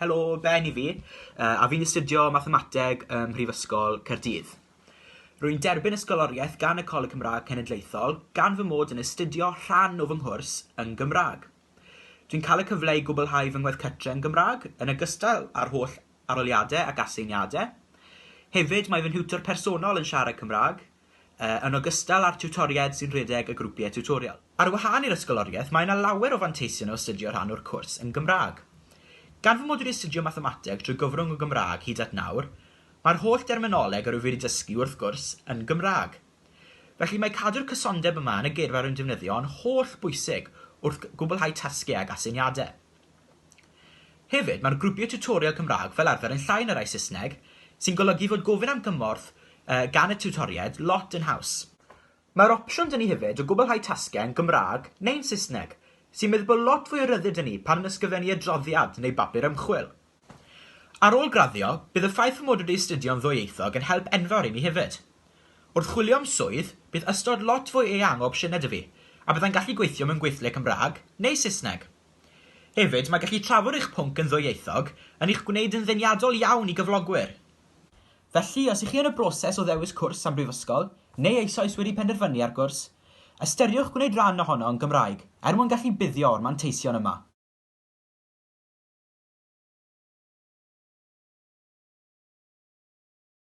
Helo, Ben i fi, a fi'n astudio Mathemateg ym Mhrifysgol Caerdydd. Rwy'n derbyn ysgoloriaeth gan y Coleg Cymraeg Cenedlaethol gan fy mod yn astudio rhan o fy nghwrs yn Gymraeg. Dwi'n cael y cyfle i gwblhau fy ngwaith cytre yn Gymraeg, yn ogystal â'r holl arholiadau ac aseiniadau. Hefyd, mae fy nhiwtor personol yn siarad Cymraeg, yn ogystal â'r tiwtoriaid sy'n rhedeg y grwpiau tiwtorial. Ar wahân i'r ysgoloriaeth, mae yna lawer o fanteision o astudio rhan o'r cwrs yn Gymraeg. Gan fy mod wedi astudio Mathemateg trwy gyfrwng y Gymraeg hyd at nawr, mae'r holl derminoleg yr wyf wedi dysgu, wrth gwrs, yn Gymraeg. Felly, mae cadw'r cysondeb yma yn y geirfa rwy'n defnyddio yn holl bwysig wrth gwblhau tasgau ac aseiniadau. Hefyd, mae'r grwpiau tiwtorial Cymraeg fel arfer yn llai na rai Saesneg, sy'n golygu fod gofyn am gymorth gan y tiwtoriaid lot yn haws. Mae'r opsiwn 'da ni hefyd o gwblhau tasgau yn Gymraeg neu'n Saesneg, sy'n meddwl bod lot fwy o ryddid 'da ni pan yn ysgrifennu adroddiad neu bapur ymchwil. Ar ôl graddio, bydd y ffaith fy mod wedi astudio'n ddwyieithog yn help enfawr i mi hefyd. Wrth chwilio am swydd, bydd ystod lot fwy eang o opsiynau 'da fi, a byddai'n gallu gweithio mewn gweithle Cymraeg neu Saesneg. Hefyd, mae gallu trafod eich pwnc yn ddwyieithog yn eich gwneud yn ddeniadol iawn i gyflogwyr. Felly, os ych chi yn y broses o ddewis cwrs am brifysgol, neu eisoes wedi penderfynu ar gwrs, ystyriwch gwneud rhan ohono yn Gymraeg er mwyn gallu buddio o'r manteision yma.